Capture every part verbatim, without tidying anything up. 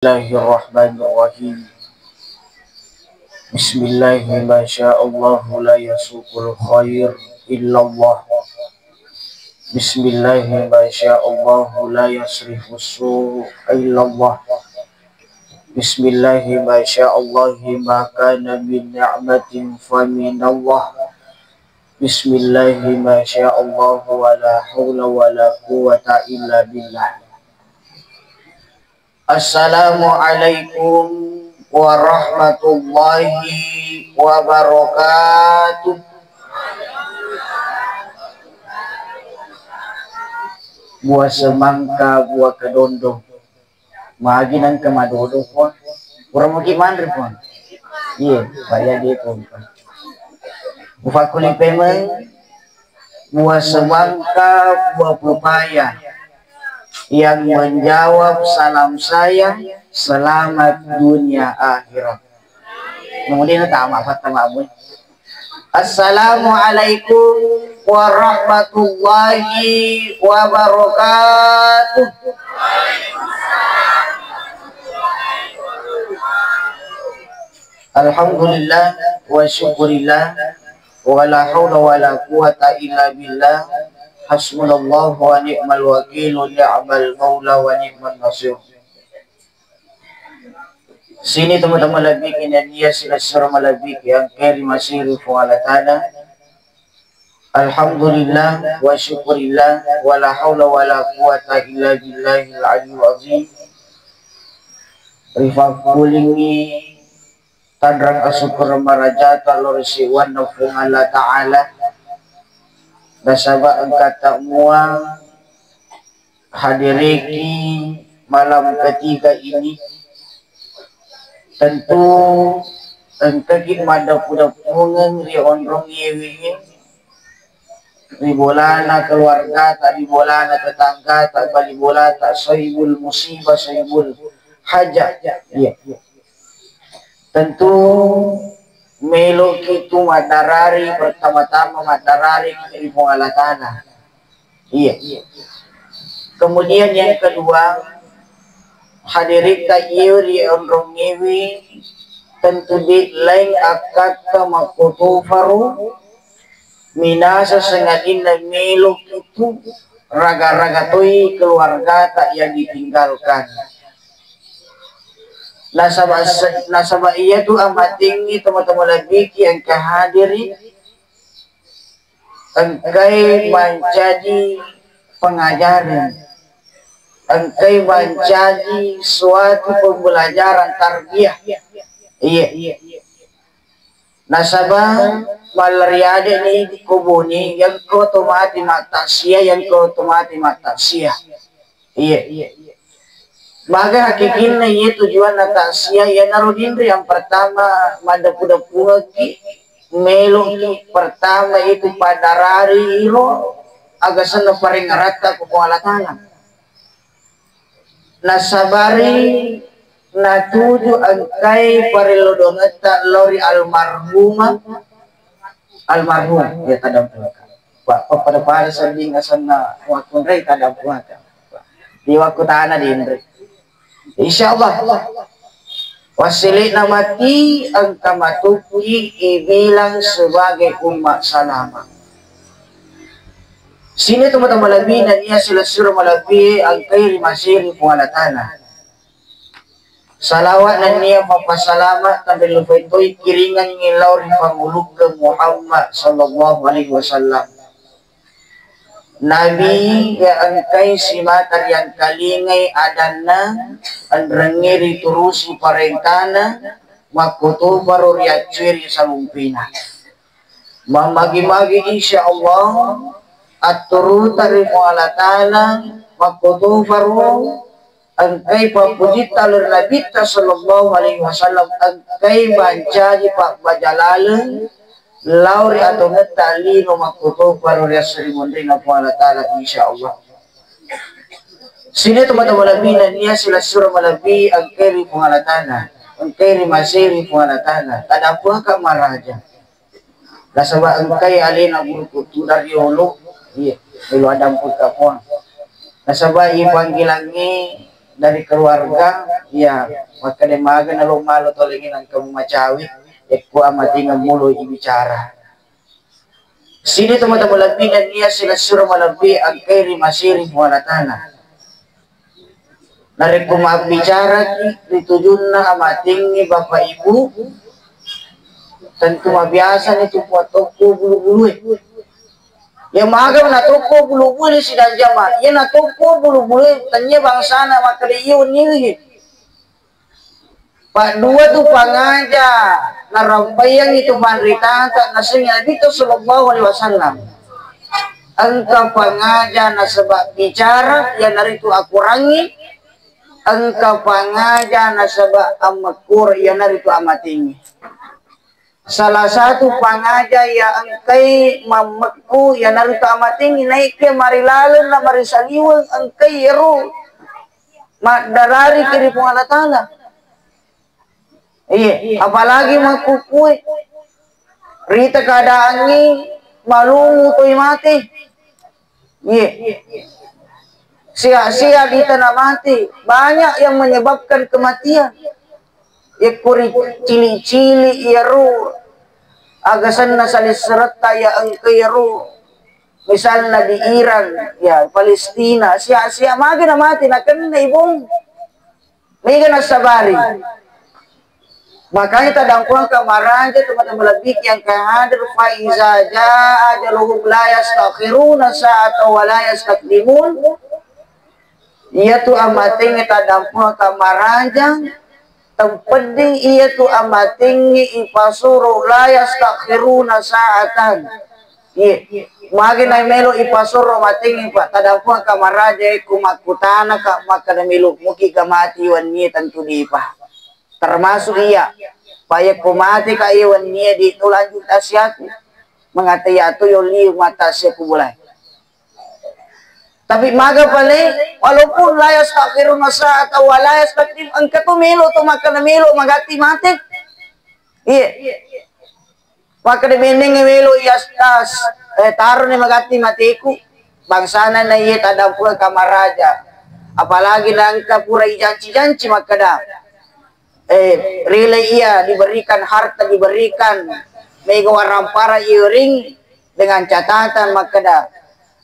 Bismillahirrahmanirrahim. Bismillahi ma sya Allah la yasuqul khair illallah. Bismillahi ma sya Allah la yasrifus su' illallah. Bismillahi ma sya Allah ma kana min ni'matin fa minallah. Bismillahi ma sya Allah wa la haula wa la quwwata illa billah. Assalamualaikum warahmatullahi wabarakatuh. Buah semangka, buah kedondong. Magi nengka madodo, Puang. Pura muki manre, Puang. Iya, payah dia, Puang. Ufakkuli pemeng, buah semangka, buah pepaya yang menjawab salam saya, selamat dunia akhirat. Kemudian tamat, Pak, tamat, Bu. Assalamualaikum warahmatullahi wabarakatuh. Alhamdulillah wa syukurillah, wa la haula wa la quwwata illa billah. Hasbunallahu wa ni'mal wakil, ni'mal maula wa ni'man nasir. Sini teman-teman lebih, inania silessureng malebbi engkae ri masiri Puang Allah Ta'ala. Alhamdulillah wa syukurillah, wa la haula wa la quwwata illa billahil aliyyil azim. Rifakkulingi tanrang asukkureng marajata lao ri siwanna Puang Allah Ta'ala. Nasaba engka ta mua hadiriki malam ketiga ini, tentu engkaki maddapu-dappungeng ri onrong iyewe, ri bolana keluargata, ri bolana tetanggata, bali bolata, soibul musibah, soibul hajat. Iya. Tentu meloki tu maddarari, pertama-tama maddarari ri Puang Allah Ta'ala. Iya. Kemudian yang kedua, hadirita iyewe ri onrong iyewe tentu de laing akkatta makkotoparo minasa sengadinna meloki tu raga-raga toi keluargata yang ditinggalkan. Nasaba se-, nasaba iyatu amatengngi tomatoa malebbiki engka hadiri, engkai mancaji pengajaran, engkai mancaji suatu pembelajaran tarbiyah. Iya. Nasaba mallariade ni idi ko boni, yengko to mati mattasia, yengko to mati mattasia. Iya. Maga hakikinna iya tujuanna tasia, iyanaro dinri yang pertama maddepu-depungekki meloki pertama itu paddarari iro aga senna parengeratta ko Puang Allah Ta'ala. Nasabari natuju engkai parello dongetta lao ri almarhumah, almarhum, ya tadampungka. Pak, pada-pada sedding asenna wakkunrai tadampungka. Di wakkutana dinri. Insya Allah. Wassele'na mati engka matuki ibilang sebagai umma salama. Sini tu mata malebbi na nia silessureng malebbi engkai ri masiri Puang Allah Ta'ala. Salawat nennia pappasalama tanrellupai toi kiringengngi lao ri pangulukkeng Muhammad sallallahu alaihi wasallam. Nabi ya engkai simata riangkalingai adanna, enrengnge riturusi parentana, makkotoparo riaccui ri salumpena. Mammagi-magi insya Allah atturuta ri Puang Allah Ta'ala, makkotoparo engkai pappujitta lao ri Nabitta sallallahu alaihi wasallam, engkai mancaji pabbaja laleng lao ri atongetta lino makkotoparo ri esso ri munrinna Puang Allah Ta'ala insya Allah. Sini tu mata malebbi na nia silessureng malebbi engkai ri Puang Allah Ta'ala, engkai ri masiri Puang Allah Ta'ala, tadampuaka maraja. Nasaba engkai alena gurukku tudang riolo, iya, riolo adampuka Puang. Nasaba ipanggilangngi dari keluarga, ya, makkeda maga nalo malo tolengi nangka mumacawi, ekko amatingeng mulo ibicara. Sini teman-teman lebih dan nia silessureng malebbi engkai ri masiri Puang Allah Ta'ala. Narekko mabbicaraki ri tujunna amatengnge Bapak Ibu, tentu mabiasani tu muattokko bulu-bulue. Iya maga natokko bulu-bulue sidang jama. Iya natokko bulu-bulue, tennia bangsana makkeda iya wenniwi. Paddua tu pangaja narampaiangngi tu panritata nasengnge Nabitta sallallahu alaihi wasallam. Engka pangaja nasaba bicara, iyanaritu akurangngi. Engka pangaja nasaba ammekkuro, iyanaritu amatengngi. Salah satu pangaja iya engkai mammekku, iyanaritu amatengngi, naekia marilaleng na marisaliweng engkai iyaro maddarariki ri Puang Allah Ta'ala. Iye, apalagi makkukkue. Rita keadaangngi malumu toi mate. Iye. Sia-sia dita na mate. Banyak yang menyebabkan kematian. Yekko ri cili-cili iyaro agasenna salesseretta iya engka iyaro. Misalna di Iran, ya, Palestina, sia-sia magi na mate, na kennai bom. Mega nassabari. Makanya tadampuangka maraja teman-teman lebih yang hadir, fa iza jaa ajaluhum la yastakhiruna sa'atan wa la yastaqdimun. Iyatu amatengnge tadampuangka maraja, tempedding iyatu amatengnge ipasuro la yastakhiruna sa'atan. Iye, magi na melo ipasuro amatengnge, Pak, tadampuangka maraja, e, ku makkutanaka makkeda melo muki ga mati wennie, tentu dipa. Termasuk iya, Pak, yakko mati ka iya wennie di nulanjut tasiaku. Mengatai atu yoli mata siaku bulai. Tapi maga pale, walaupun la yastakhiruna sa'atan wa la yastaqdim, engka tu melo tu makkeda melo magatti mate. Iye. Makkeda menneng melo iya tas, eh, taroni magatti mateku. Bangsana na iye tadampuangka maraja. Apalagi nangka pura ijanci-janci makkeda, eh, rela iya diberikan harta, diberikan mega warampara iring dengan catatan makkeda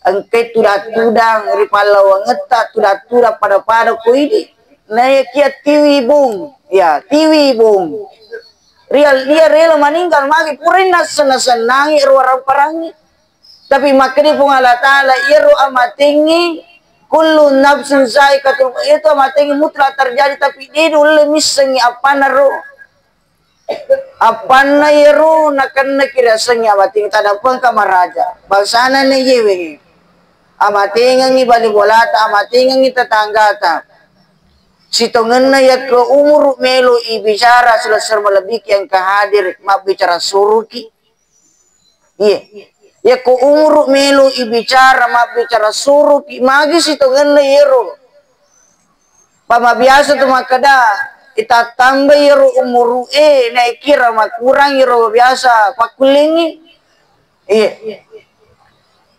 engkai tudang-tudang ri pallawangetta, tudang-tudang pada-pada ko idi. Naekia tiwi bung, ya, tiwi bung. Ria, dia rela meninggal magi purinna senna-sennangi ro waramparangi. Tapi makkeda Puang Allah Ta'ala, iyaro amatengngi, kullu nafsin zaikatul, itu amatengngi mutlak terjadi, tapi de nulle missengngi appanna ro. Appanna iyaro nakennaki riasengnge amatengnge, tadampuangka maraja. Bangsana na iyewe. Amatengengngi bali bolata, amatengengngi tetanggata. Sitongenna yakko umuru melo ibicara, selesser malebbiki engka hadir mabbicara suruki. Iye. Yakko umuru melo ibicara, mabbicara suruki, magi sitongenna iyero. Pamabiasa tu makkeda, itattambai iyero umuru e, naikira makurang iyero biasa pakkullengngi. Iye.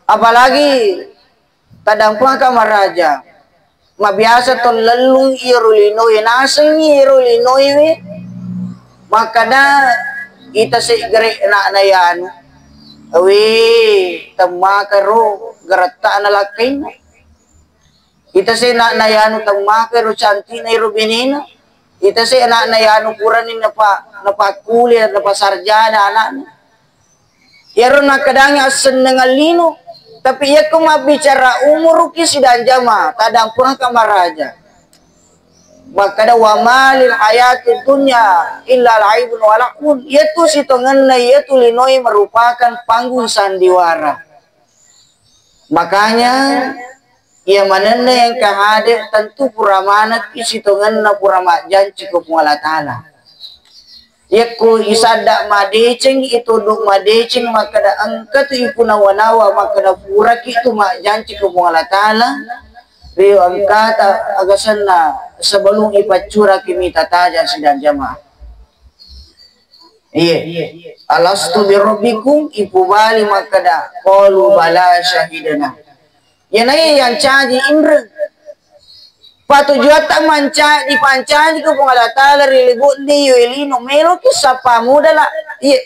Apalagi tadampuangka maraja. Mabiasa to lellung iyero linoe, nasengngi iyero linoe we. Makkeda ita se gere na, na yanu. We, temmaka ro geretta na lakkainna. Ita se na, na yanu temmaka ro cantikna iyero benena. Ita se na, na yanu purani napa, napakkule, napasarjana anakna. Iyaro nakkedangi assennengeng lino, tapi iyakko mabbicara umuruki sidang jama, tadampuangka maraja. Makkeda, "Wa malil hayatid dunya illa laibun wa lahun." Iyatu sitongenna iyatu linoe merupakan panggung sandiwara. Makanya, iya manenna engka hadir tentu pura manekki sitongenna pura majjanci ko Puang Allah Ta'ala. Yakko isadda madeceng, itoddo madeceng, makkeda engka tu ipunawa-nawa, makkeda puraki tu majjanci ko Puang Allah Ta'ala, rio engkata agasenna sebelum ipaccuraki mita tajang sidang jamaah. Iye. "Alastu birabbikum?" Ipubali makkeda, "Qalu bala syahidna." Iyanaiya yang caji inreng. Patujuatta manca-, dipancaji ko Puang Allah Taala ri libu'ni iwe lino, meloki sappa mudala. Iye.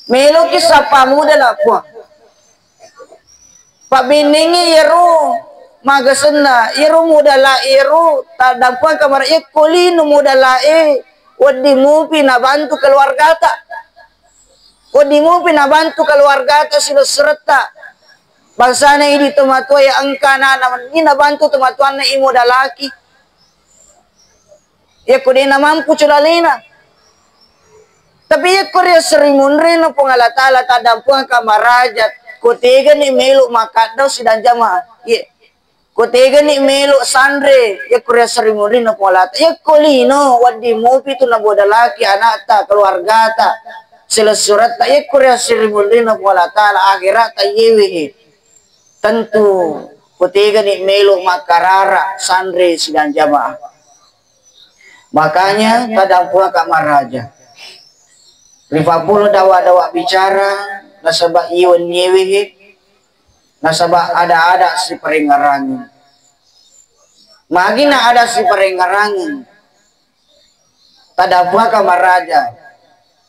Meloki sappa mudala, Puang. Pabbennengngi iyaro magasenna, iyaro mudala, iyaro taddampuang kamara, iyakko lino mudalae, wedding mupi nabantu keluargata. Wedding mupi nabantu keluargata silessuretta. Bangsana idi tomatoa iya engka anana, wedding nabantu tomatoanna imodalaki. Iyakko de namampu culalena. Tapi iyakko riasseng ri munrinna Puang Allah Taala, taddampuang kamaraja, ko tegani melo makkaddau sidang jamaah. Iye. Ko tegani melo sanre, iyakko riasseng ri munrinna Puang Allah Taala. Iyakko lino, wedding mupi tu nabodalaki anakta, keluargata, silessuretta. Iyakko riasseng ri munrinna Puang Allah Taala, akherata iyewe. Tentu, ko tegani melo makkarara, sanre sidang jamaah. Makanya, taddampuangka maraja. Rifappolo dawa-dawa bicara, nasaba iye wenniewe, nasaba ada-ada siparengngerangeng. Magi na ada siparengngerangeng? Taddampuangka maraja.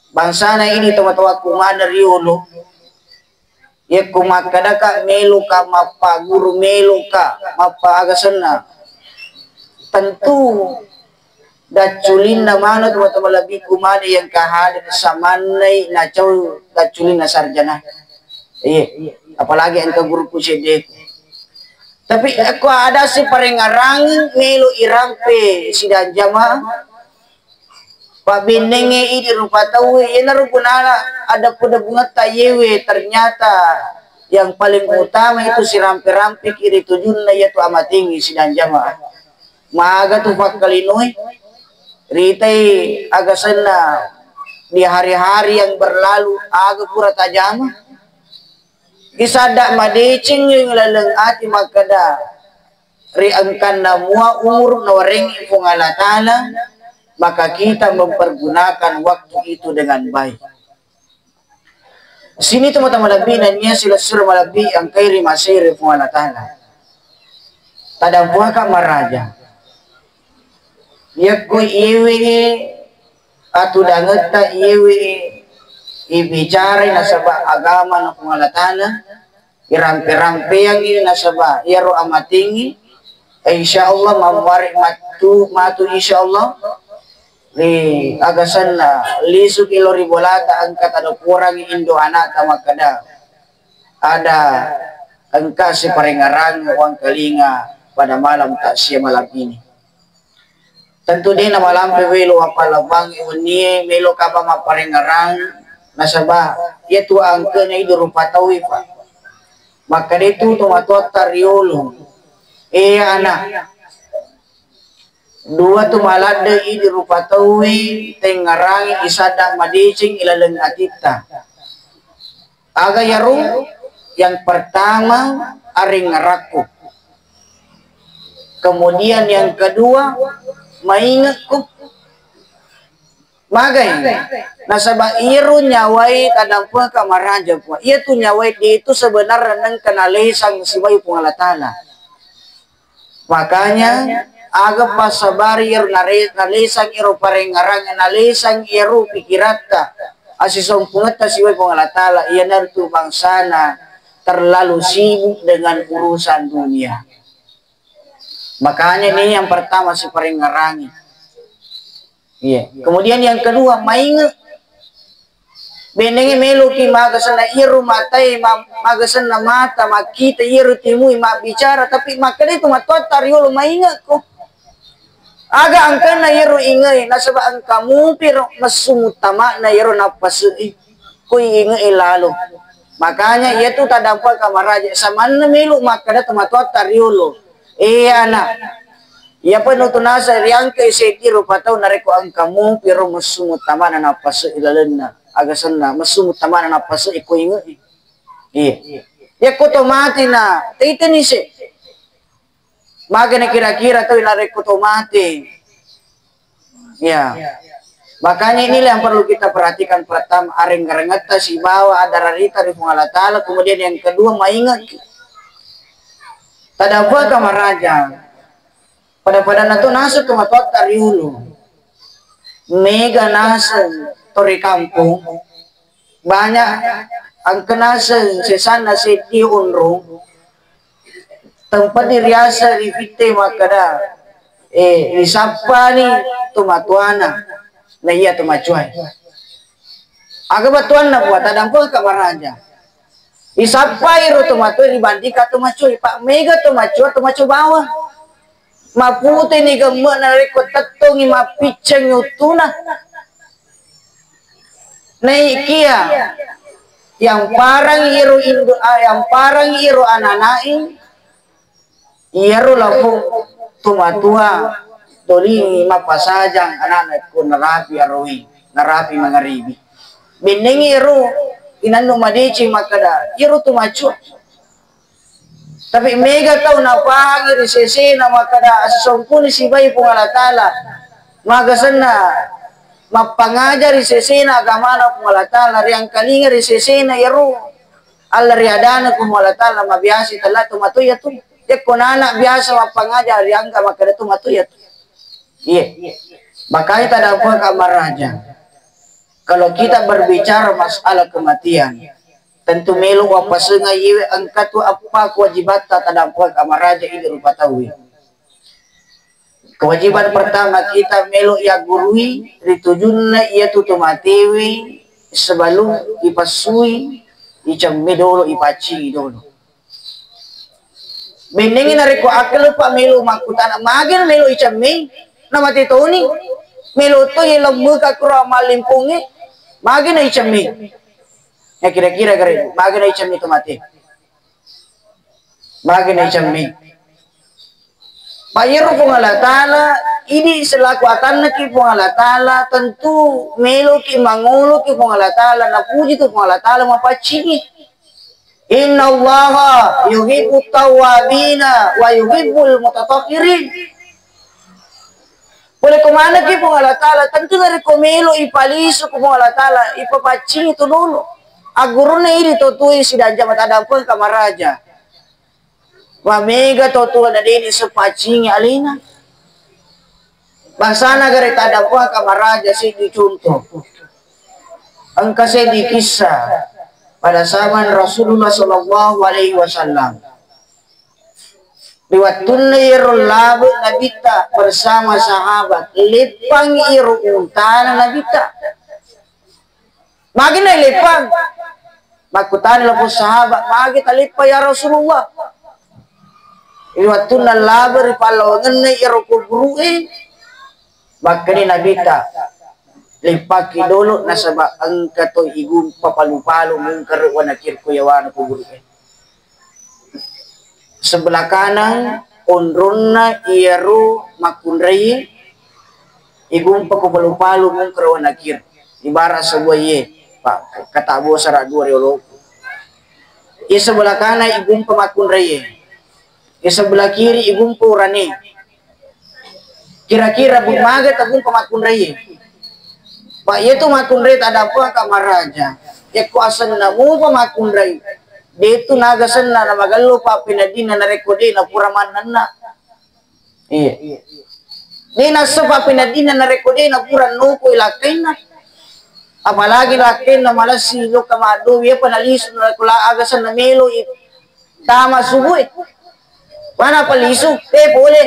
Bangsana idi tomatoakku maneng riolo. Iyakko makkedaka meloka mappaguru, meloka mappa-, aga senna, tentu dacculinna maneng tomatoa malebbiku maneng yang kahadeng samannai nacau dacculinna sarjana. Iye, apalagi engka guruku seddeku. Tapi ekko ada siparengngerangeng melo irampe sidang jamaah, pabbennengnge idi rupa tauwe, iyanaro gunana addeppu-deppungetta iyewe, ternyata yang paling utama itu sirampe-rampeki ri tujunna, iyatu amatengngi sidang jamaah. Maga tu pakkalinoe, ritai aga senna di hari-hari yang berlalu, aga pura tajama. Isadda madeceng laleng ati makkeda, ri engkanna mua umur nawarengngi Puang Allah Taala, maka kita mempergunakan waktu itu dengan baik. Sini tu mata malebbi nennia silessureng malebbi engkai rimasei ri Puang Allah Taala. Taddampuangka maraja. Iyakko iyewe atudangetta, iyewe ibicarai nasaba agama na Puang Allah Taala, irampe-rampeangngi nasaba iyaro amatengngi, eh, insyaallah mammuare matu, matu insyaallah ri agasenna lisuki lao ri bolata, engka tadopporangngi indo anakta makkeda, ada engka siparengngerang wangkalinga pada malam takziah malam ini. Tentu de namalampe welo appalebbangngi wennie, melo kapa mapparengngerang, nasaba iyatu angkena idi rupa tauwe, Pak. Makkeda tu tomatoatta riolo, "Eh, anak, dua tu maladde idi rupa tauwe, tengngerangi isadda madeceng ilaleng atitta." Aga iyaro? Yang pertama, arengngerakko. Kemudian yang kedua, maingekko. Magai? Nasaba iyaro nyawae taddampuangka maraja, Puang. Iyatu nyawae de tu sebenarna nengka nalesang sibawa Puang Allah Taala. Makanya, aga passabari iyaro nare-, nalesang iyaro parengngerang, nalesang iyaro pikiratta, assisompungetta sibawa Puang Allah Taala, iyanaritu bangsana terlalu sibuk dengan urusan dunia. Makanya ini yang pertama siparengngerangi. Iya. Kemudian yang kedua, mainge. Benengnge meloki maga senna iyaro matae, ma-, maga senna mata, makkita iyaro timui, mabbicara, tapi makkeda tu matoatta riolo, "Maingekko." Aga angkanna iyaro inge'e, nasaba engka mupiro messu muttama'na iyaro nappase'i, ko inge'e lalo. Makanya iyatu taddampuangka maraja, samanna melo makkeda tu matoatta riolo, "Eh, anak, iyapa nutu naseng riangkai seddi rupa tau narekko engka mupiro messu muttama'na nappase'i lalenna, aga senna messu muttama'na nappase'i ko inge'e." Iya. Yakko to mate na, teiteni se. Magana kira-kira tau narekko to mate. Ya. Makanya inilah yang perlu kita perhatikan. Pertama, arengngerengetta sibawa adararita ri Puang Allah Taala. Kemudian yang kedua, mainget. Taddampengka maraja. Pada-padanna to naseng tomatoatta riolo. Mega naseng to ri kampong. Banyak engka naseng sesanna seddi onrong. Tempat riaseng rifitte makkeda, eh, risappani tomatoana. Na iya tomaccoe. Aga bettuanna, Puang, tadampengka maraja. Isappai ro tomatoa ribandingkan tomaccoe, pa mega tomaccoe, tomaccoe bawang. Maputeni gemme'na narekko tettongi mappiccengi uttuna. Naikia yang parang iro indu-, ah, yang parang iro ananai, iyaro lapong tomatoa dolingi mappasajang anakna ko narapi aroi, narapi mangaribi. Bennengi ero inannu madeceng makkeda, iyaro tomaccoe. Tapi mega tau napahangi ri sesena makkeda, asisompuni sibai Puang Allah Ta'ala. Maga senna mappangaja ri sesena agamana Puang Allah Ta'ala, riangkalinga ri sesena iyaro alla riadana Puang Allah Ta'ala, mabiasa tella tomatoa iyatu. Yakko nana biasa mappangaja riangka makkeda tomatoa iyatu. Iya. Makanya tadampengka maraja. Kalau kita berbicara masalah kematian, tentu melo wappasengai iwe engka tu appa kewajibatta tadampengka maraja idi rupa tauwe. Kewajiban pertama kita melo iagurui ri tujunna iyatu tomatewe sebelum ipassui, icemme dolo, ipaccingi dolo. Bennengngi narekko akkaluppa melo makkutana, magi namelo icemme, namate toni, melo to ye lemmeka kuro mallimpungnge, magi na icemme. Ya kira-kira gare, magi na icemme tomate. Magi na icemme. Pa iyaro Puang Allah Ta'ala, idi selaku atannaki Puang Allah Ta'ala, tentu meloki mangoloki Puang Allah Ta'ala, napuji tu Puang Allah Ta'ala mapaccingi. Innallaha yuhibbut tawwabina wa yuhibbul mutatahhirin. Pole ko manekki Puang Allah Ta'ala, tentu narekko melo ipalisu ko Puang Allah Ta'ala, ipapaccingi tu dolo. Aggurunna idi to tuwe sidang jama tadampengka maraja. Wa mega to tuwe na deni sepaccingi alena. Bangsana gare tadampengka maraja seddi contoh. Engka seddi kisah pada zaman Rasulullah sallallahu alaihi wasallam. Ri wettunna iyaro labe Nabitta bersama sahabat, leppang iyaro untana Nabitta. Magi naileppang? Makkutana lapong sahabat, magi taleppa ya Rasulullah? Ri wettunna labe ri pallawangenna iyaro kuburu'e, makkani Nabitta, leppakki dolo nasaba engka to igumpa palu-palu Mungkar wa Nakir ko yawana kuburu'e. Sebelah kanan onronna iyaro makkunraie, igumpa ko palu-palu Mungkar wa Nakir. Ibarat sebuah iye, Pak, kata bosara dua rioloku. Iye sebelah kanan igumpa makkunraie. Iye sebelah kiri igumpa urane. Kira-kira bu-, maga tagumpa makkunraie? Pak, iyatu makkunrai tadampengka maraja. Yakko asenna mupa makkunrai, detu naga senna na magello pappeneddinna narekko de napura mannenna. Iya. De nasso pappeneddinna narekko de napura noko ilakkainna. Apalagi lakkainna malessi lokka maddowi, apa nalisu narekko la aga senna melo i tama subue. Mana palisu, te pole.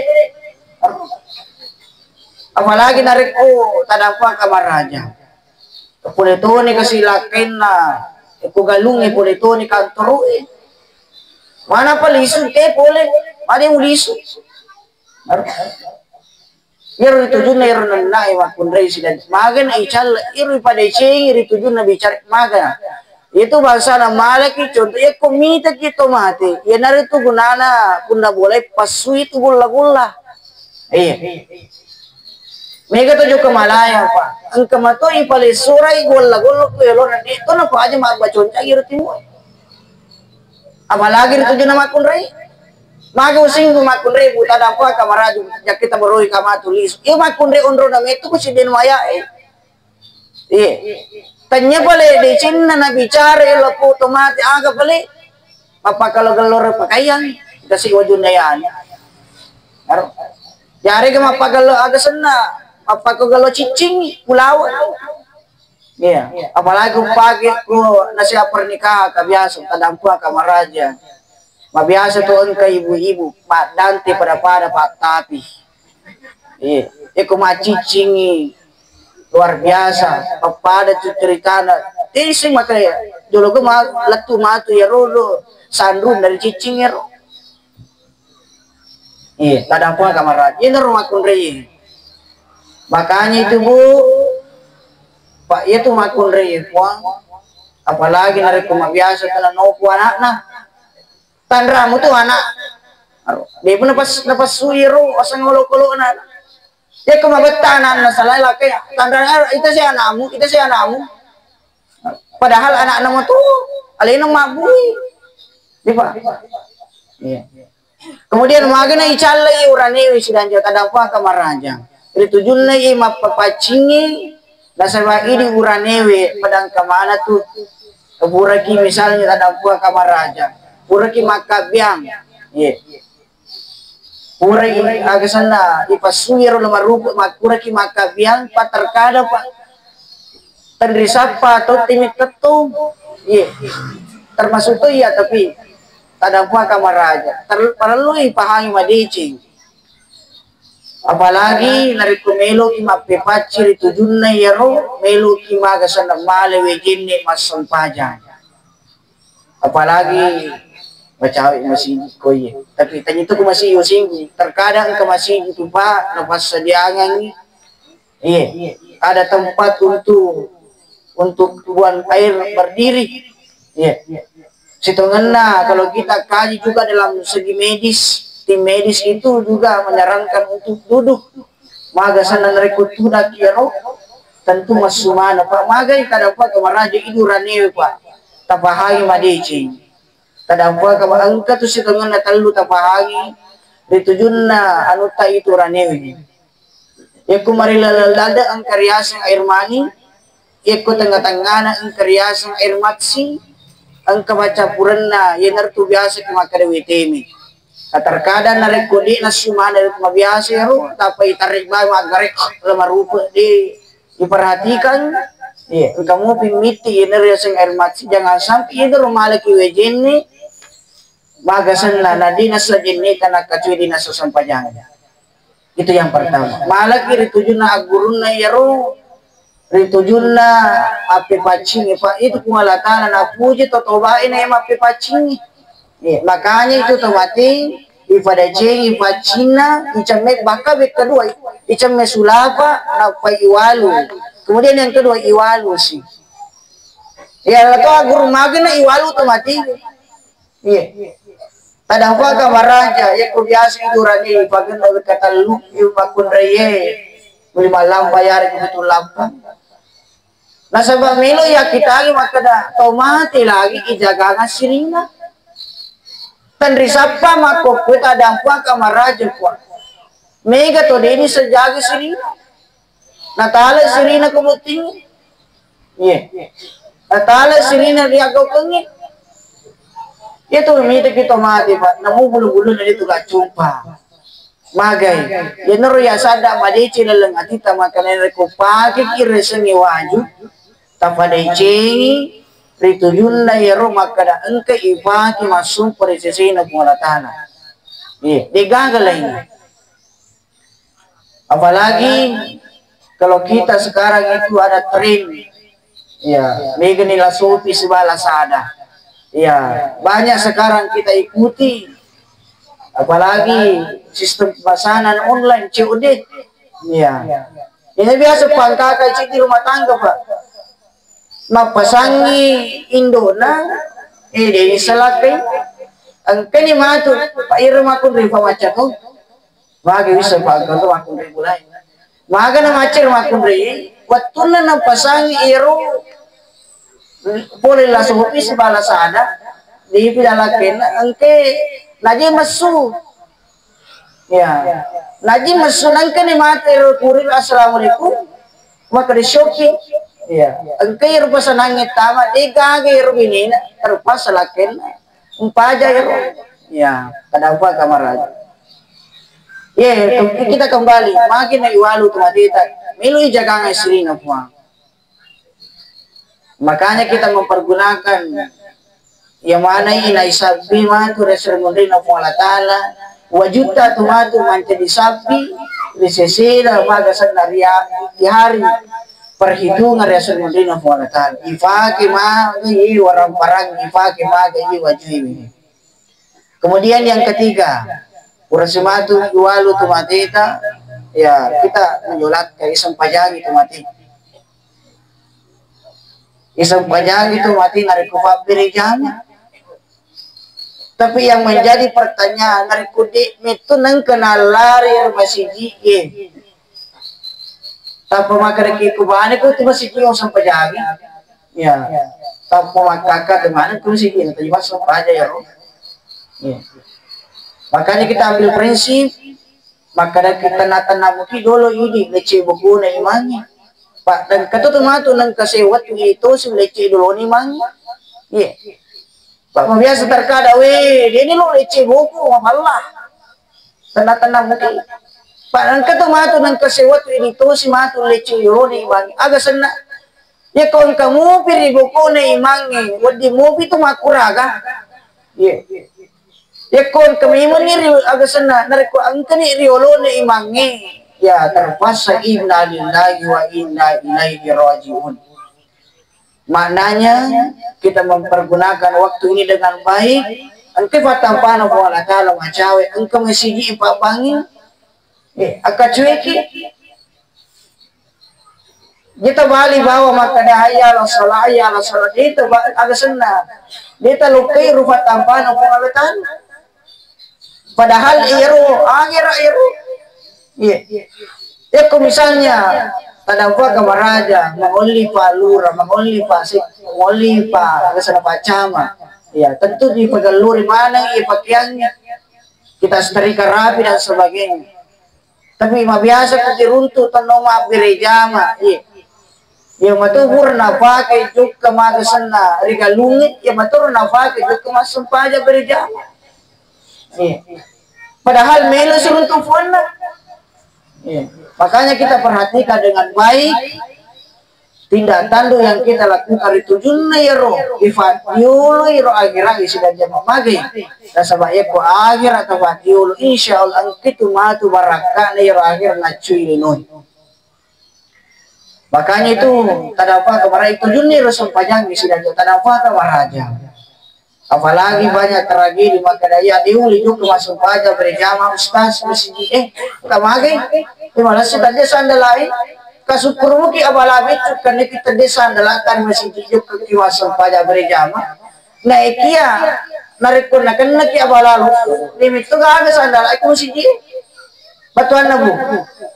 Apalagi narekko tadampengka maraja. Pole toni kasi lakkainna, ko galungnge pole toni kantoroe. Mana palisu, te pole. Made mulisu. Iyaro ritujunna iyaro nennae makkunrai sidan. Magana icalla, iyaro ripadecengi ritujunna bicara magana. Itu bangsana malaki contoh, yakko mitaki to mate, iyanaritu gunana punna bolai passui tu golla-golla. Iya. Mega to jokka malaya, Pak. Engka mato ipalessorai golla-golla ku yolona de to napaja mabbaconcang iyaro timue. Apalagi ritujunna makkunrai. Magi usinggu makkunrai, bu tadampengka maraju, jakkita beroi kamatu lisu. Iya makkunrai onrona mettu ku sidden wayae. Iya. Tanya pale decenna nabicara elo poto mate aga pale. Mappakalo-galloro pakaiang. Kasi wajunna yani. Aro. Yarega mappagello aga senna, mappagello ciccing, pulaweng. Iya, apalagi umpake ko nasihat pernikahan ka biasa, tadampuang ka maraja. Mabiasa to engka ibu-ibu maddante pada-pada pattapi. Iya, eko macciccingi luar biasa, pappada tu ceritana. Tisi makanya jolo ko ma-, lettu matu ya rolo sanrun dari ciccing ya ro. Iya, tadampuang ka maraja. Iya, naro makkunrai. Makanya itu, Bu, Pak, iya tu makkunrai, Puang. Apalagi narekko mabiasa tena nopo anakna. Tanramu tu anak. Aro, de pun napas-, napassui ro aseng olok-olokna. Iya ko mabetta anakna salai lakai, tanra ita si anakmu, ita si anakmu. Padahal anakna mo tu alena mabbui. Iya, Pak. Iya. Kemudian magana icallai uranewe sidanja tadampuang ka maraja. Ri tujunna i mappapaccingi nasaba idi uranewe padangka mana tu puraki misalnya tadampuang ka maraja. Puraki makkabbiang. Ye. Purai aga senna ipassui ro lemarupa mappuraki makkabbiang pa terkadang pa tenri sappa atau timi kettung. Ye. Termasuk tu iya tapi tadampuang ka maraja. Ter-, parellui pahangi madeceng. Apalagi narekko meloki mappepaccing ri tujunna iyaro, meloki maga senna male wejenne massempajang. Apalagi macawe masigi ko iye. Tapi tanya tu ko masigi usinggu. Terkadang engka masigi tu, Pak, napassadiangangi. Iya, ada tempat untuk, untuk buang air berdiri. Iya. Sitongenna, kalau kita kaji juga dalam segi medis, tim medis itu juga menyarankan untuk duduk. Maga senna narekko tudakki ero, tentu massu maneng, Pak. Magai kada, Pak, kemaraja idu ranewe, Pak. Tapahangi madeceng. Tadampuang ka engka tu sitongenna tellu tapahangi ri tujunna anutta itu ranewe. Yakko marilala dada engka riaseng air mani, yakko tengnga-tengngana engka riaseng air matsi, engka maccappurenna yenaritu biasa ki makkeda weteme. Nah, terkadang narekko de nassu maneng mabiasa ero, tappa itarek bae maggare lamarupe de Diperhatikan, iya, engka mupi mitti iyana riaseng air mati, jangan sampai iyana ro malaki wejenne, maga senna, na dinasa jenneta, nakkacuai dinasa sempajang. Itu yang pertama. Malaki ri tujunna aggurunna iyaro, ri tujunna appepaccingi, Pak, itu Puang Allah Ta'ala napuji to tobae na iya mappepaccingi. Iya, makanya itu to mati, ipadecengi paccinna, icemme bakka wekka dua, icemme sulapa, nappa iwalu. Kemudian yang kedua, iwalu si. Iya, to guru magena iwalu to mati. Iya. Tadampuang ka maraja, yakko biasa idurani, pagenna wekka tellu, iya makkunraie. Muli mallampa yare kutu lampa. Nasaba melo yakkitangi makkeda, tau mate lagi ijagangang sirina. Tenri sappa makkokkoe tadampuang ka maraja, Puang. Mega to deni sejaga sirina. Natala sirina ko bottingnge. Iya. Natala sirina riaggaukengnge. Iya tu mitaki to mate, Pak. Namu bulu-buluna itu gak cumpa. Magai, yenaro yasadda madeceng laleng atita, makana rekko pakeki resengnge waju, tapadecengi ri tujunna iyaro makkeda engka ipake massumpa ri sesena Puang Allah Ta'ala. Iya, degaga laingnge. Apalagi kalau kita sekarang itu ada tren, ya, megani La Shopee sibawa Lazada. Ya, banyak sekarang kita ikuti, apalagi sistem pemesanan online, C O D. Ya, ini biasa pangkaka citi rumah tangga, Pak. Mappasangi indona, eh, de salakkai. Engkani matu, Pak, iro makkunrai pamacca to. Magi bisa pangkaka makkunrai mulai. Magana macca makkunrai, wettunna napasangi iyaro pole La Shopee sibawa Lazada, di pidalakenna engke naje messu. Ya. Naji messu nangkani mate ro kurir, "Assalamualaikum." Maka di shopping. Ya. Engkai ro pesanangnge tama, de gaga ro binena, terpaksa lakkenna. Umpaja ro. Ya, kadapa kamar aja. Ye, kita kembali, magi na iwalu tu mateta, melo ijagang sirina Puang. Makanya kita mempergunakan iya maneng naisabbi matu ri esso ri munrinna Puang Allah Ta'ala, wajutta tu matu mancaji sabbi ri sesena maga senna ri a-, di hari perhitungan ri esso ri munrinna Puang Allah Ta'ala. Ifake maga i waramparang, ifake maga i wajue. Kemudian yang ketiga, pura si matu iwalu tu mateta, ya kita menyolatkan, isempajangi tu mate. Isempajangi tu mate narekko pabbere jama. Tapi yang menjadi pertanyaan, narekko de' metto nengka nallari ri masiji e, tappa makkedaki kubane ko tu masiji e usempajangi. Ya. Tappa makkakka tu maneng tu masiji e, natajima sempaja ya ro. Ya. Makanya kita ambil prinsip, makkadaki tenna-tenna muki dolo idi lecce bokona imangnge. Pa, dan kata tu matu nengka sewwa tu itosi lecce dolona imangnge. Iya. Pa, mabiasa terkadang, we, deni lo lecce boko, mapalla. Tenna-tenna muki. Pa, nengka tu matu nengka sewwa tu idi tosi matu lecce dolona imangnge. Aga senna. Iya ko engka mupi ri bokona imangnge, wedding mupi tu makkuraga. Iya. Yakko engka memenni ri aga senna, narekko engkani ri olona imangnge, ya terpaksa inna lillahi wa inna ilaihi raji'un. Maknanya, kita mempergunakan waktu ini dengan baik, engka fattampana Puang Allah Ta'ala macawe, engka masiji pabbangi, eh, akacueki. Jeta bali bawa makkeda, "Hayya 'alas shalah, hayya 'alas shalah." Jeta ba-, aga senna. Jeta lokkai rupa tampana Puang Allah Ta'ala. Padahal iyaro akhera iyaro. Iya. Yakko misalnya tadampa ka maraja, mangolli pa lura, mangolli pa sek-, mangolli pa aga senna pa cama. Iya, tentu dipagalluri maneng iya pakeangnge. Kita setrika rapi dan sebagainya. Tapi mabiasa ko diruntu tenno mabbere jama, iya. Iya matu pura napake jokka maga senna ri galungnge, iya matu pura napake jokka massempajang bere jama. Iya. Padahal melo siruntu puanna. Iya. Makanya kita perhatikan dengan baik tindak tanduk yang kita lakukan ri tujunna iyaro, ifaddiolo iro akhera isidang jama magai. Nasaba yakko akhera tafaddiolo, insya Allah engka tu matu barakkana iyaro akhera naccui linoe. Makanya itu tadapaka maraja tujunna iro sempajang isidang jama, tadapaka maraja. Apalagi banyak tragedi, makkeda iya diuli jokka massempajang berjamaah ustaz masiji e, engka magai, eh, malessi tadde sandalae, kasukkuru muki abala beccu, karena kita de sandalata ri masiji jokka ki massempajang berjamaah. Naekia narekko nakennaki abala lukku, de metto gaga sandalae ku masiji e. Batuanna bu,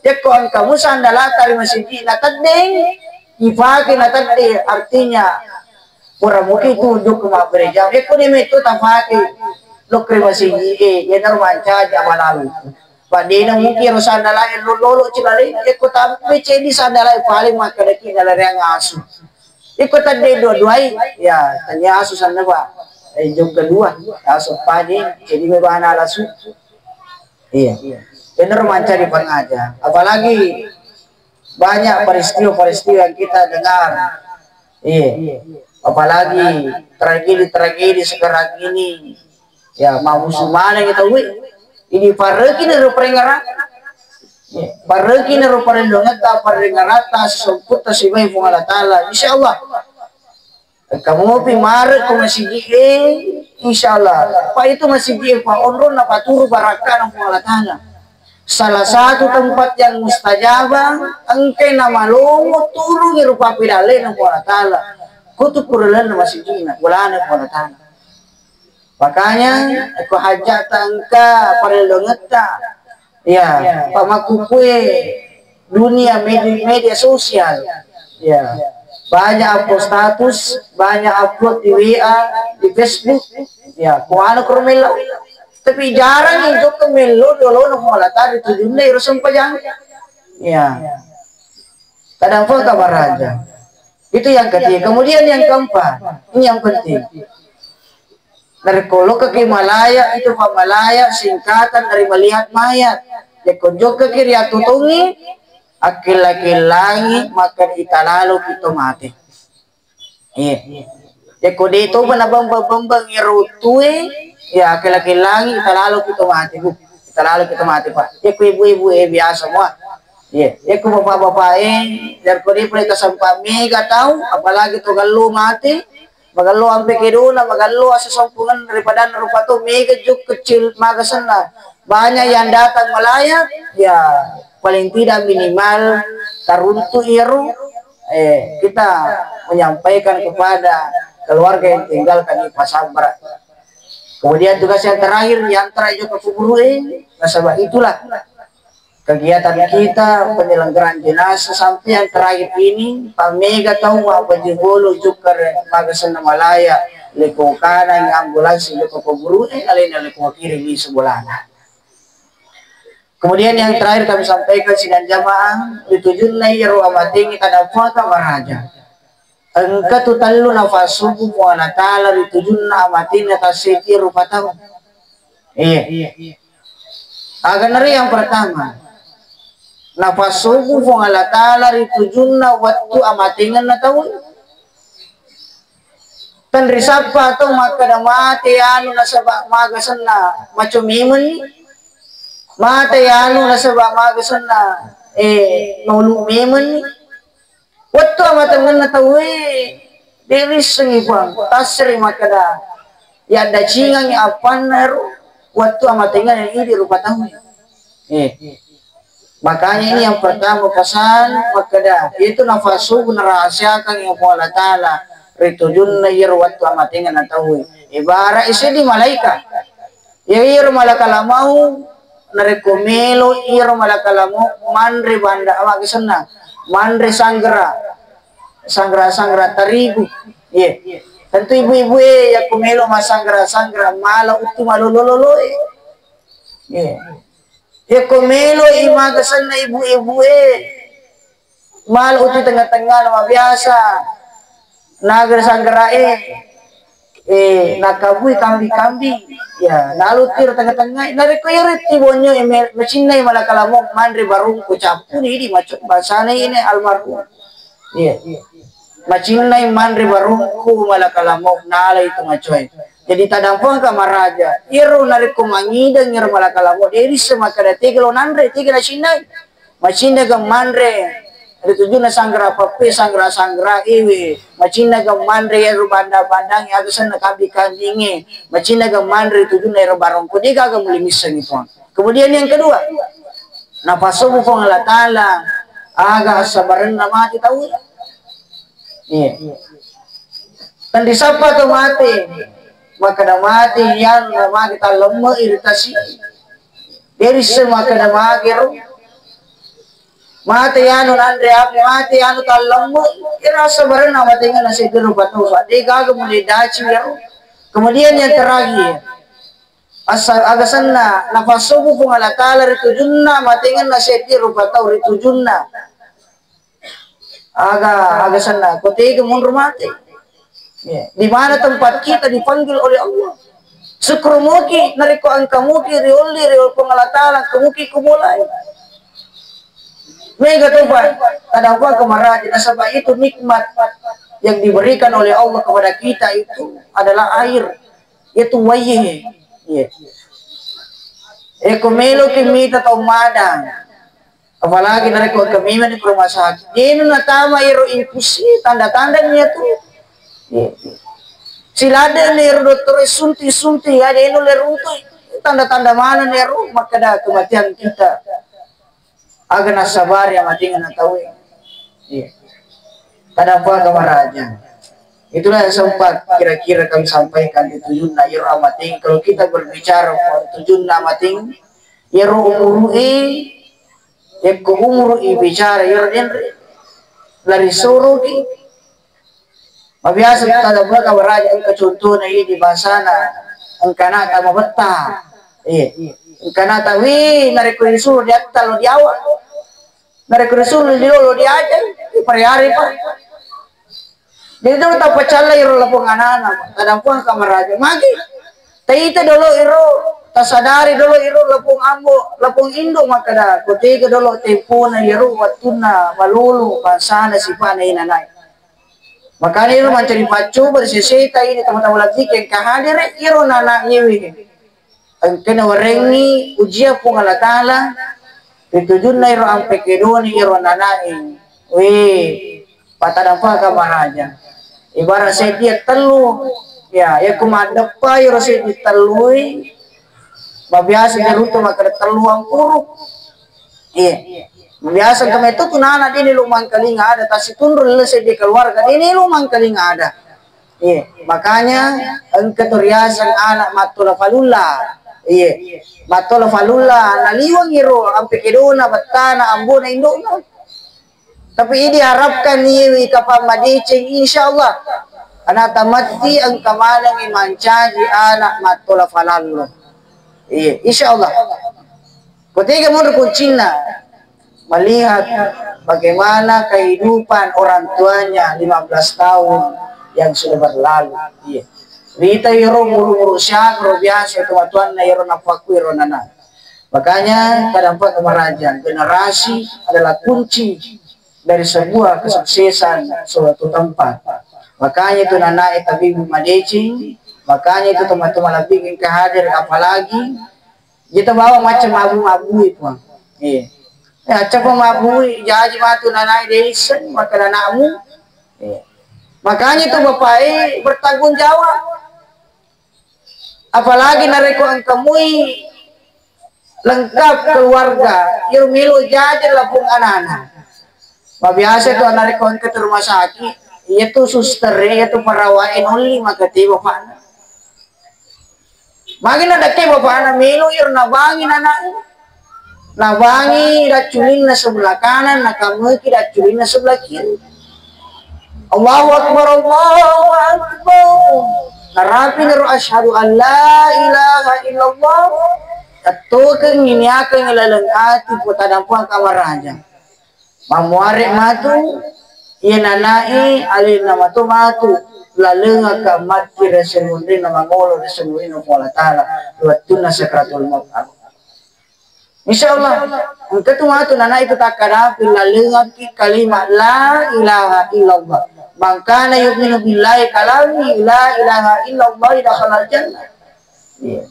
yakko engka mu sandalata ri masiji na teddeng, ipake na tedde, artinya pura muki tu jokka mabbere jama. Yakko de metto tafake lokka ri masiji e, iyanaro mancaji abala lukku. Padena muki ro sandalae lolo cilale, yakko tampe ceddi sandalae paling makkedaki nalareang asu. Yakko tedde dua-duai, ya tania asu sanna pa. Eh, jokka dua, asu pade, ceddi me bana lasu. Iya. Iyanaro mancaji pangaja. Apalagi banyak peristiwa-peristiwa yang kita dengar. Iya. Apalagi tragedi-tragedi sekarang ini. Ya, mamusu maneng tauwe. Ini pareki naro parengara. Ya, pareki naro parellongetta, parengaratta, sesemputta sibawa Puang Allah Ta'ala. Insya Allah. Engka mupi mare ko masiji e, insya Allah. Pa itu masiji e, pa onrong napaturu barakkana Puang Allah Ta'ala. Salah satu tempat yang mustajabah, engkai namalomo turungi rupa pidallena Puang Allah Ta'ala. Kutu pura lalenna masijina, bolana Puang Allah Ta'ala. Makanya, ko hajjata engka parellongetta, ya, pamakkukue dunia media, media sosial. Ya. Banyak upload status, banyak upload di W A, di Facebook. Ya, ko anu ko mello. Tapi jarang yang jokka mello dolona Puang Allah Ta'ala tujunna iro sempajang. Ya. Kadang pun kabar aja. Itu yang ketiga. Kemudian yang keempat, ini yang penting. Narekko lokkaki malaya, itu pa malaya singkatan dari melihat mayat. Yakko jokkaki ri atutongnge, akkella-kellangi makkeda italaloki to mate. Iya. Yakko de topa nabambang-bambang iyaro wettue, ya, akkella-kellangi, italaloki to mate, Bu. Italaloki to mate, Pak. Yakko ibu-ibu e biasa mua. Iya. Yakko bapak-bapak e, yakko de pole tasempa mega tau, apalagi to gallo mate, magello ampe kedona, magello asesompongenna daripada rupa tau, mega jokka kecil maga senna. Banyak yang datang melayat, ya, paling tidak minimal taruntu iyaro, eh, kita menyampaikan kepada keluarga yang tinggalkan ini pasabbara. Kemudian tugas yang terakhir, yang terakhir juga kuburu, eh, nasaba itulah kegiatan kita penyelenggaraan jenazah sampai yang terakhir ini, pamega tau mabbaju bolo jokka ri maga senna malaya, lekong kanang ambulans jokka kuburu, eh, alena lekong kiri di sebolana. Kemudian yang terakhir kami sampaikan sidang jamaah, ri tujunna iyaro amatengnge tadampoangka maraja. Engka tu tellu nafassubu Puang Allah Ta'ala ri tujunna amatenna tasseddi rupa tau. Iya. Aganari yang pertama, nafassubu Puang Allah Ta'ala ri tujunna wettu amatengenna tau. Tenrisappa tau makkeda mate anu nasaba maga senna maco memenni. Mate anu nasaba maga senna, eh, nolu memenni. Wettu amatengenna tauwe, de rissengi Puang. Tasseri makkeda, yaddacingangi appanna ero wettu amatengenna idi rupa tauwe. Eh. Makanya ini yang pertama pesan makkeda, itu nafassubu narahasiakan ya Allah Ta'ala ri tujunna iyaro wettu amatengenna tauwe. Ibarat seddi malaikat. Ya, iyaro malakal maut narekko melo iyaro malakal maut manre banda, apa senna? Manre sanggara, sanggara-sanggara tarigu. Iya. Tentu ibu-ibu e yakko melo massanggara-sanggara mala uttu malolo-lolo e. Iya. Yakko melo i maga senna ibu-ibu e, mala utu tengnga-tengnga na mabiasa naga sanggara e, eh, nakabui kambi-kambi, ya, nalu tiro tengnga-tengnga e. Narekko iyaro ti bonyo e, me-, macinnai malakal maut manre barungku cappu, idi maco-, basana ini almarhum. Iya. Macinnai manre barungku malakal maut nalai tu macoe. Jadi tadampoangka maraja. Iyaro narekko mangideng iyaro malakal maut, de risseng makkeda tega lo nanre, tega nacinnai. Macinnai ga manre ri tujunna sanggara pappe, sanggara-sanggara ewe. Macinnai ga manre iyaro banda-bandangnge, aga senna kambi-kambingnge. Macinnai ga manre ri tujunna iyaro barongko, de gaga muli missengi Puang. Kemudian yang kedua, napassobu Puang Allah Ta'ala aga assabarenna mate tau. Iya. Tenrisappa to mate, makkeda mate yang mate tallemme iritasi. De risseng makkeda mage ro. Mate anu nanre apa, mate anu tallemme, ira assabarenna matengenna seddi rupa tau, de gaga muli daci ro. Kemudian yang terakhir, Asa-, aga senna napassobu Puang Allah Ta'ala ri tujunna, matengenna seddi rupa tau ri tujunna. Aga, aga senna, ko tega monro mate. Ya, di mana tempat kita dipanggil oleh Allah? Syukur muki, narekko engka muki riolli ri Puang Allah Ta'ala, engka muki kumulai. Mega topa, kadang kemaraja, nasaba itu nikmat yang diberikan oleh Allah kepada kita itu adalah air. Iyatu waiye. Iya. Eko meloki mita tau madang. Apalagi narekko engka memang di rumah sakit. Dena natama ero infus, tanda-tanda iyatu. Iya. Siladde ni ero dokter sunti-sunti, ya dena le runtu. Tanda-tanda mana ni ero makkeda kematian kita. Aga nassabari amatengenna tauwe. Iya. Kadang kemaraja. Itulah yang sempat kira-kira kami sampaikan di tujunna iyaro amateng. Kalau kita berbicara tujunna amateng, iyaro umuru e, yakko umuru i bicara iyaro denre, lari soroki. Mabiasa kita dapat kabar aja, engka contohna ini bahasana, engka anak tak mabetta. Iya. Engka anak tak, wih, narekko disuruh diatta lo diawa. Narekko disuruh dilolo diajai, di pariari pa. Jadi dulu tak pacalla iro lapong anana, kadang puang kamar aja. Magi, taita dolo iro Tasadari dolo iro lapong ambo, lapong indo makkeda, ko tega dolo tempona iyaro wettunna malolo bangsana sipa'na inanae. Makanya iro mancaji paccoba ri seseta ini, tama-tama labbiki engka hadere, iro nana nyewe. Engkana warengngi ujian Puang Allah Ta'ala, ritujunna iro ampekedoni iro nanae. Weh, patadampa kamaraja. Ibarat seddi tellu, ya, yakko maddeppa iro seddi tellui, mabiasa jaruttu makkeda tellu ampuru. Iya. Biasa engka metto tu nana dini lu mangkalinga ada, tasitunru lese di keluarga dini lu mangkalinga ada. Iya, makanya engka tu riaseng anak mattola falulla. Iya. Mattola falulla, naliweng iro ampe kedona bettana ambona indokna. Tapi idi harapkan iyewi kapang madeceng, insyaallah. Anak tamatti engka manengi mancaji anak mattola falallo. Iya, insyaallah. Ketiga, menurut kuncinna, melihat bagaimana kehidupan orang tuanya lima belas tahun yang sudah berlalu. Iya. Rita iro muru-muru siagro biasa itu matuanna iro napakku iro nana. Makanya kadang pak kemaraja generasi adalah kunci dari sebuah kesuksesan suatu tempat. Makanya itu nanae tabibu madeceng, makanya itu teman-teman lebih ke hadir apalagi Jeta bawa macam mabu-mabu itu. Iya. Eh, acca pa mabui, jaji matu nanai desen, maka anakmu. Iya. Makanya itu bapak bertanggung jawab. Apalagi narekko engkamui lengkap keluarga, iro melo jaji lapung anak-anak. Mabiasa tu narekko engka tu rumah sakit, iya tu suster, iya tu perawat, eh, nolli maka tiba pak. Magi nadakke bapana melo iro nabangi nana'e. Nabangi dacculinna sebelah kanan, nakameki dacculinna sebelah kiri. Allahu Akbar, Allahu Akbar. Narapi naro asyhadu an la ilaha illallah. Tattokeng nginiakeng laleng ati putadampuang kamaraja. Mammuare matu, iya nanae alena matu matu, lalengaka matti ri seri munrinna mangolo ri seri munrinna Puang Allah Ta'ala, ri wettunna sakaratul maut. Insya Allah, engka tu matu nanae tu takkadapi lalengaki kalimat la ilaha illallah. Man kana yu'minu billahi kalami la ilaha illallah dakhalal jannah. Iya.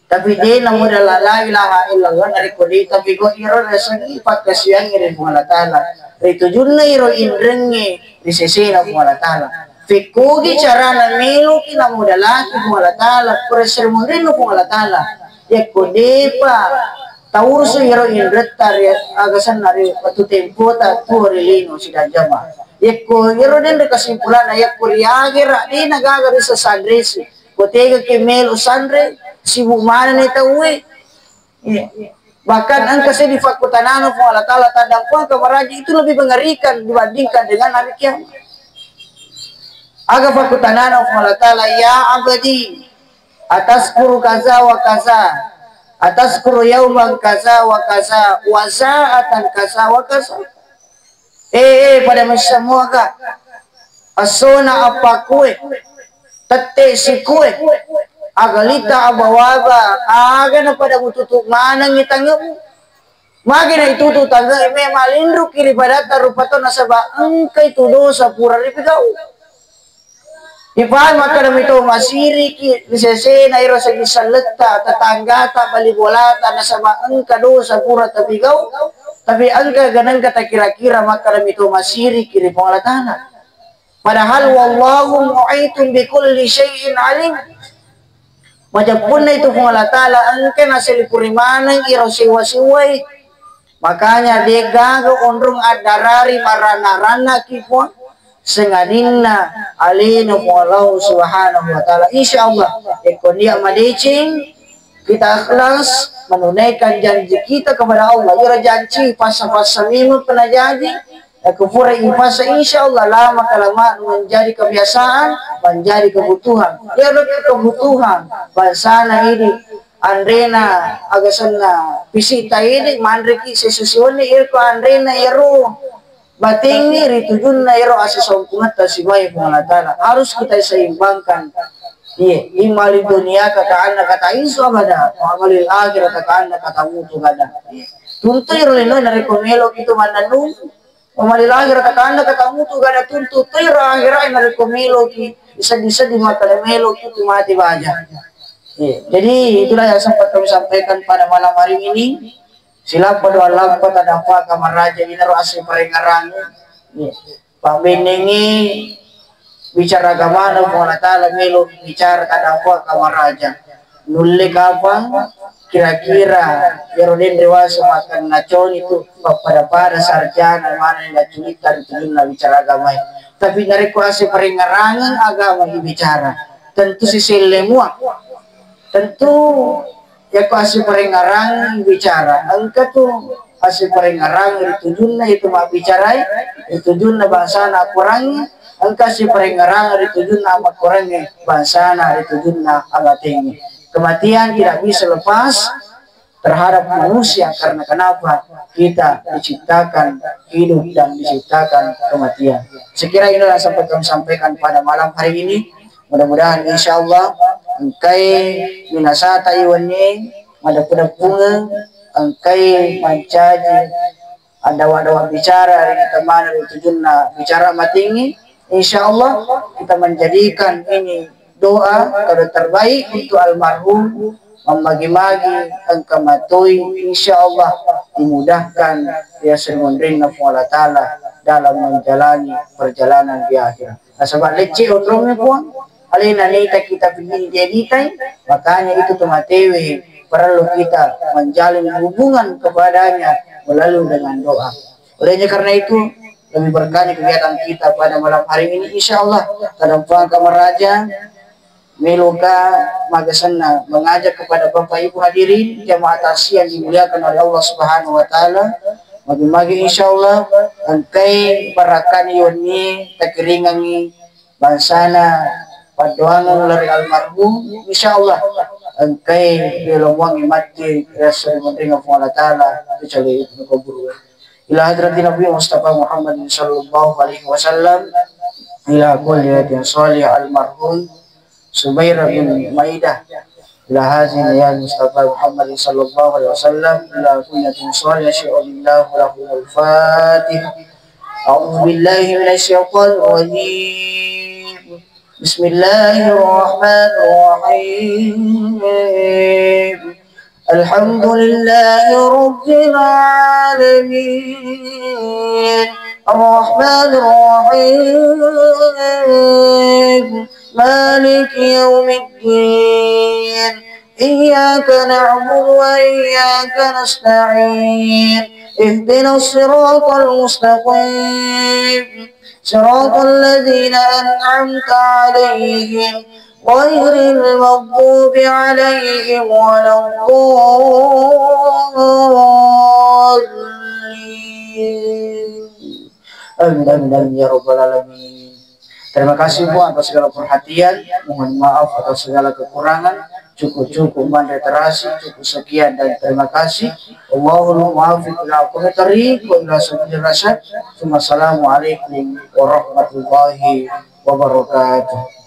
Tapi de namodala la ilaha illallah narekko de tapigau iro riasengngi pakkasiwiangnge ri Puang Allah Ta'ala. Ritujunna iro inrengnge ri sesena Puang Allah Ta'ala. Fekkogi carana meloki namodalaki Puang Allah Ta'ala, pura seri munrinna Puang Allah Ta'ala. Yakko depa taurusu iro inretta ri agasanna ri wettu tempota tuo ri lino sidang jama. Yakko iro denre kesimpulanna, yakko riagera de nagaga ri sesanresi. Ko tegaki melo sanre, sibuk manenni tauwe. Iya. Bahkan engka seddi fakkutanana Puang Allah Ta'ala taddampengka maraji itu lebih mengerikan dibandingkan dengan hari kiamat. Aga fakkutanana Puang Allah Ta'ala, "Ya abdi, ataskuru kaza wa kaza, ataskuru yauman kaza wa kaza, wa sa'atan kaza wa kaza." Eh, eh, pada massamoga. Assona appakue, tette sikue, agalita aba-waba, aga na pada mututu manengngi tangemu. Magi na itutu tange me malinruki ri padatta rupa to nasaba engka itu dosa pura ripigau. Ipahang makkeda mito masiriki ri sesena iro segi selletta, tetanggata, bali bolata, nasaba engka dosa pura tapigau, tapi engka ganengka takira-kira makkeda mito masiriki ri Puang Allah Ta'ala. Padahal wallahu muhitun bikulli syai'in alim. Majeppunna itu Puang Allah Ta'ala engka naselipuri maneng iro siwa-siwai. Makanya degaga onrong addarari maranna-rannaki Puang, sengadinna alena Puang Allah Subhanahu wa Ta'ala. Insya Allah, yakko nia madeceng, kita ikhlas menunaikan janji kita kepada Allah. Ira janji passa-passa memang pernah janji, yakko pura ipassa, insya Allah lama kelamaan menjadi kebiasaan, menjadi kebutuhan. Ira kebutuhan bangsana ini, anrena, agasanna, pisita ini, manreki sesusiwonni, iko anrena, iro batengngi ritujunna, iro asesaumpungetta sibawa Puang Allah Ta'ala. Harus kita seimbangkan. Iya, imma li dunia kakaanna kata isu abada, wa imma lil akhirat kakaanna kata mutu gada. Iya. Tuntu iro lino narekko melo kitu mannanung, wa imma lil akhirat kakaanna kata mutu gada, tuntu tu iro akhirat narekko melo ki, sedih-sedih maka melo kitu mati baja. Iya. Jadi itulah yang sempat kami sampaikan pada malam hari ini. Silappa doa lappa tadampa kamaraja inaro ase parengngerang. Iya. Pabbenengngi bicara agamana Puang Allah Ta'ala melo bicara tadampa kamaraja. Nulle kapang kira-kira ero denre wasa makanna coni tu pappada-pada sarjana mana yang diculita ri tujunna bicara agama. Tapi narekko ase parengngerangeng agama bicara, tentu siselle mua. Tentu yakko asiparengngerang bicara, engka tu asiparengngerang ri tujunna itu mabbicarai, ri tujunna bangsana akurangi, engka asiparengngerang ri tujunna makkurangi bangsana ri tujunna amatengi. Kematian tidak bisa lepas terhadap manusia. Karena kenapa? Kita diciptakan hidup dan diciptakan kematian. Sekira inilah yang sempat kami sampaikan pada malam hari ini. Mudah-mudahan insyaallah engkai minasata iwenni madeppu-deppungeng, engkai mancaji adawa-dawa bicara ri tamana ri tujunna bicara matingi. Insyaallah kita menjadikan ini doa kado terbaik untuk almarhum, mammagi-magi engka matoi, insyaallah dimudahkan ya semonrinna Puang Allah Ta'ala dalam menjalani perjalanan di akhirat. Nasaba lecce onrongnya Puang, alena nita kita begini dia nitai, makanya itu tu matewe perlu kita menjalin hubungan kepadanya melalui dengan doa. Olehnya karena itu, lebih berkahnya kegiatan kita pada malam hari ini, insyaallah tadampang kamaraja meloka magasenna mengajak kepada Bapak Ibu hadirin jamaah takziah yang dimuliakan oleh Allah Subhanahu wa Ta'ala. Magi-magi insyaallah engkai barakkani wenni takiringangi bangsana paddoangeng lari almarhum, insyaallah engkai rilomoangi matti riasseng menringa Puang Allah Ta'ala ricale kuburu. Ila hadratin Nabi Mustafa Muhammad sallallahu alaihi wasallam, ila kulli yadin salih almarhum Zubair bin Maidah. Ila hazin ya Mustafa Muhammad sallallahu alaihi wasallam, ila kulli yadin salih syu'ulillahu lahumul fatihah. أعوذ بالله من الشيطان الرجيم. بسم الله الرحمن الرحيم. الحمد لله رب العالمين. الرحمن الرحيم. مالك يوم الدين. إياك نعبد وإياك نستعين. اهدنا الصراط المستقيم. صراط الذين أنعمت عليهم غير المغضوب عليهم ولا الضالين. Amin, amin, amin, ya rabbal alamin. Terima kasih, Bu, atas segala perhatian. Mohon maaf atas segala kekurangan. Cukup-cukup manre terasi, cukup sekian dan terima kasih. Allahumma muwaffiq ila aqwamit thariq wa ila sabilir rasyad. Wassalamualaikum warahmatullahi wabarakatuh.